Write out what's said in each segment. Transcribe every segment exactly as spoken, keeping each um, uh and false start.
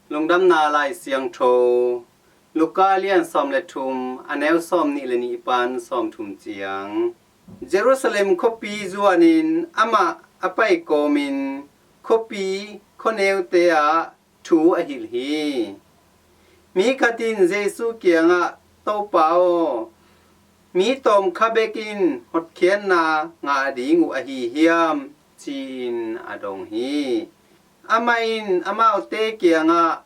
Lungdamna Lai Siangtho, Luka lian sawm le thum, a neu sawm nih le nih pan sawm thum ciang. Jerusalem khuapi zuanin amah a pai kawmin khuapi khuaneute ah thu a hilh hi. Mi khat in Jesu kiangah, "Topa aw, mi tawmkha bekin hotkhiatna ngah ding uh ahi hiam?" ci-in a dong hi. Amah in amaute kiangah,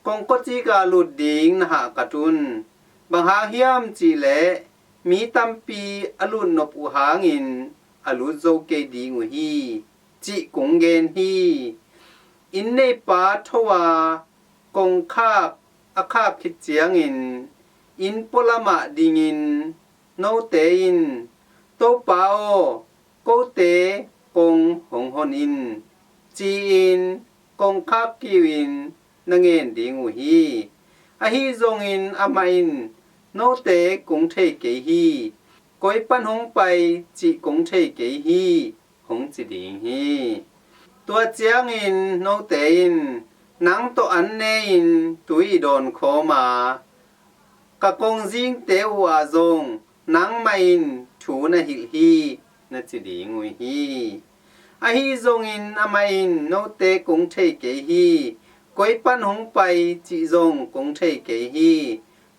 "Kongkhakcik ah lut ding na hahkat un. Bang hang hiam cihleh mi tampi a lut nop uh hangin a lut zo kei ding uh hi," cih kong gen hi. Inn neipa tho a kongkhak a khak khit ciangin inn pualamah dingin note in, "Topa aw, kote kong hong hon in," ci-in kongkhak kiu in na ngen ding uh hi. Ahi zongin amah in, "Note kong thei kei hi, koi pan hong pai cih kong thei kei hi," hong ci ding hi. Tua ciangin note in, "Nang tawh an ne-in tui i dawn khawm a, ka kongzingte uh ah zong nangmah in thu na hilh hi," na ci ding uh hi. Ahi zongin amah in, "Note kong thei kei hi, koi pan hong pai cih zong kong thei kei hi.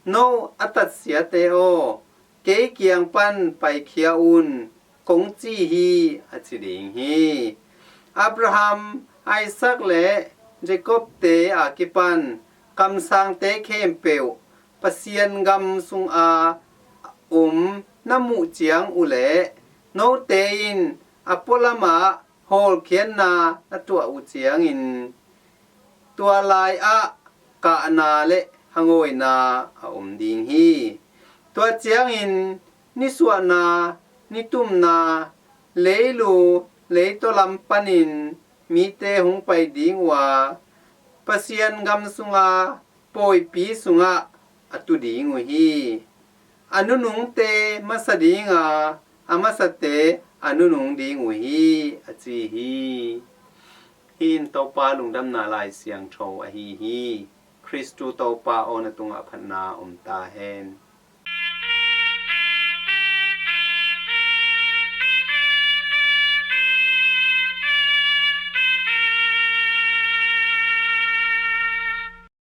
No a tatsiate aw, kei kiang pan paikhia un," kong ci hi, a ci ding hi. Abraham, Isaac le Jacob-te a kipan kamsangte khempeuh Pasian gam sunga om na muh ciang uh leh, note in a pualamah hawlkhiatna na tuah uh ciangin, tua lai-ah kahna le hangawina a om ding hi. Tua ciangin nisuahna, nitumna, leilu, leitaw lam panin mite hong pai ding uh a, Pasian gam sunga pawipi sungah a tu ding uh hi. A nunungte masa dinga, a masate a nunung ding uh hi, a ci hi. Hih in Topa Lungdamna Lai Siangtho ahi hi. Khristu Topa aw, na tungah phatna om ta hen.